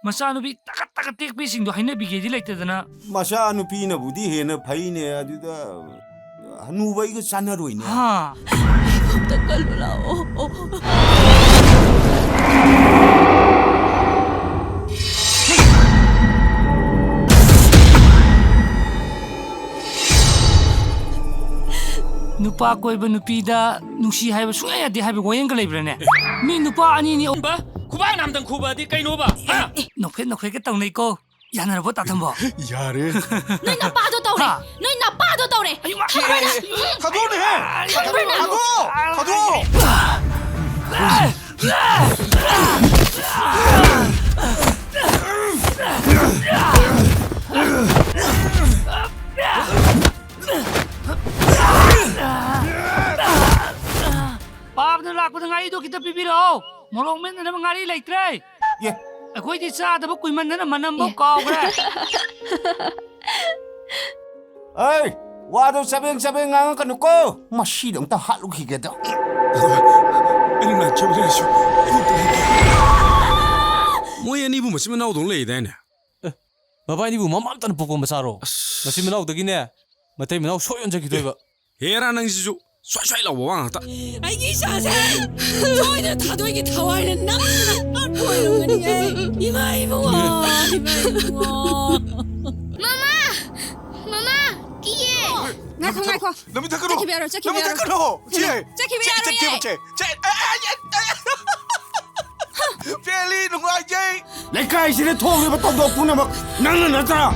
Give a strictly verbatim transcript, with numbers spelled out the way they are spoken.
ꯃꯆꯥꯅꯨꯄꯤ ꯇꯀꯠ ꯇꯀꯠ ꯇꯦꯛꯄꯤꯁꯤꯡꯗꯣ ꯍꯥꯏꯅꯕꯤꯒꯦꯗꯤ ꯂꯩꯇꯗꯅ꯫ ꯃꯆꯥꯅꯨꯄꯤꯅꯕꯨꯗꯤ ꯍꯦꯟꯅ ꯐꯩꯅꯦ, ꯑꯗꯨꯗ ꯍꯅꯨꯕ ꯑꯩꯒ ꯆꯥꯟꯅꯔꯣꯏꯅꯦ꯫ ꯍꯥ? ꯑꯝꯇ ꯀꯜꯂꯨ ꯂꯥꯛꯑꯣ꯫ ꯅꯨꯄꯥ ꯀꯣꯏꯕ ꯅꯨꯄꯤꯗ ꯅꯨꯡꯁꯤ ꯍꯥꯏꯕ ꯁꯨꯡꯌꯥ ꯌꯥꯗꯦ ꯍꯥꯏꯕ ꯋꯥꯌꯦꯜꯒ ꯂꯩꯕ꯭ꯔꯥꯅꯦ? ꯃꯤ ꯅꯨꯄꯥ ꯑꯅꯤꯅꯤ ꯑꯍꯨꯝ ꯈꯨꯕꯥꯛ ꯅꯥꯝꯗꯪ ꯈꯨꯕꯗꯤ ꯀꯩꯅꯣꯕ? ꯍꯥ? ꯑꯦ, ꯅꯣꯛꯐꯦꯠ ꯅꯣꯛꯐꯦꯠꯀ ꯇꯧꯅꯩꯀꯣ꯫ ꯌꯥꯅꯔꯕꯣ, ꯇꯥ ꯊꯝꯕꯣ? ꯌꯥꯔꯦ꯫ ꯅꯣꯏ ꯅꯄꯥꯗꯣ ꯇꯧꯔꯦ! ꯍꯥ? ꯅꯣꯏ ꯅꯄꯥꯗꯣ ꯇꯧꯔꯦ! ꯑꯌꯨ, ꯃꯥ! ꯈꯪꯕ꯭ꯔꯥ ꯅꯪ? ꯊꯥꯗꯣꯛꯑꯣꯅꯦꯍꯦ! ꯈꯪꯕ꯭ꯔꯥ ꯅꯪ? ꯊꯥꯗꯣꯛꯑꯣ! ꯊꯥꯗꯣꯛꯑꯣ! ꯄꯥꯕꯗ ꯂꯥꯛꯄꯗ ꯉꯥꯔꯤꯗꯣ ꯈꯤꯇ ꯄꯤꯕꯤꯔꯛꯑꯣ꯫ ꯃꯣꯔꯣꯛ ꯃꯦꯠꯅꯅꯕ ꯉꯥꯔꯤ ꯂꯩꯇ꯭ꯔꯦ꯫ ꯑꯦ꯫ ꯑꯩꯈꯣꯏꯗꯤ ꯆꯥꯗꯕ ꯀꯨꯏꯃꯟꯗꯅ ꯃꯅꯝꯐꯥꯎ ꯑꯦ꯫ ꯀꯥꯎꯈ꯭ꯔꯦ꯫ ꯑꯩ, ꯋꯥꯗꯣ ꯆꯕꯦꯡ ꯆꯕꯦꯡ ꯉꯥꯡꯉꯛꯀꯅꯨꯀꯣ꯫ ꯃꯁꯤꯗ ꯑꯝꯇ ꯍꯥꯠꯂꯨꯈꯤꯒꯦꯗ꯫ ꯑꯩꯅ ꯉꯥꯏ ꯆꯠꯂꯨꯔꯁꯨ ꯑꯩꯉꯣꯟꯗ ꯂꯩꯇꯦ꯫ ꯃꯣꯏ ꯑꯅꯤꯕꯨ ꯃꯆꯤꯟ ꯃꯅꯥꯎꯗꯧꯅ ꯂꯩꯗꯥꯏꯅꯦ? ꯑꯦ, ꯃꯕꯥꯏꯅꯤꯕꯨ ꯃꯃꯥ ꯑꯝꯇꯅ ꯄꯣꯛꯄ ꯃꯆꯥꯔꯣ? ꯑꯁ꯫ ꯃꯆꯤꯟ ꯃꯅꯥꯎꯗꯒꯤꯅꯦ ꯃꯇꯩ ꯃꯅꯥꯎ ꯁꯣꯏ ꯑꯣꯟꯖꯈꯤꯗꯣꯏꯕ꯫ ꯍꯦꯔꯥ, ꯅꯪꯁꯤꯁꯨ ꯁ꯭ꯋꯥꯏ ꯁ꯭ꯋꯥꯏ ꯂꯥꯎꯕ ꯋꯥ ꯉꯥꯛꯇ꯫ ꯑꯩꯒꯤ ꯏꯆꯥꯁꯦ ꯊꯣꯏꯅ ꯊꯥꯗꯣꯏꯒꯤ ꯊꯋꯥꯏꯅ ꯅꯝꯗꯅ ꯂꯣꯏꯔꯝꯒꯅꯤꯍꯦ꯫ ꯏꯃꯥ ꯏꯕꯨꯡꯉꯣ, ꯏꯃꯥ ꯏꯕꯨꯡꯉꯣ꯫ ꯃꯃꯥ! ꯃꯃꯥ! ꯀꯤꯌꯦ! ꯉꯥꯏꯈꯣ, ꯉꯥꯏꯈꯣ꯫ ꯂꯝꯕꯤ ꯊꯠꯀꯅꯨ! ꯆꯠꯈꯤꯕ ꯌꯥꯔꯣꯏ, ꯆꯠꯈꯤꯕ ꯂꯝꯕꯤ ꯌꯥꯔꯣꯏ꯫ ꯊꯠꯀꯅꯨ! ꯆꯦ! ꯆꯠꯈꯤꯕ ꯆꯦ, ꯌꯥꯔꯣꯏꯌꯦ꯫ ꯆꯠꯈꯤꯕ ꯆꯦ! ꯆꯦ! ꯑꯦ, ꯑꯦ, ꯑꯦ, ꯑꯦ꯫ ꯄꯦꯂꯤ, ꯅꯨꯡꯉꯥꯏꯖꯩ! ꯂꯩꯀꯥꯏꯁꯤꯗ ꯊꯣꯛꯂꯤꯕ ꯊꯧꯗꯣꯛ ꯄꯨꯝꯅꯃꯛ ꯅꯪꯅ ꯅꯠꯇ꯭ꯔꯥ?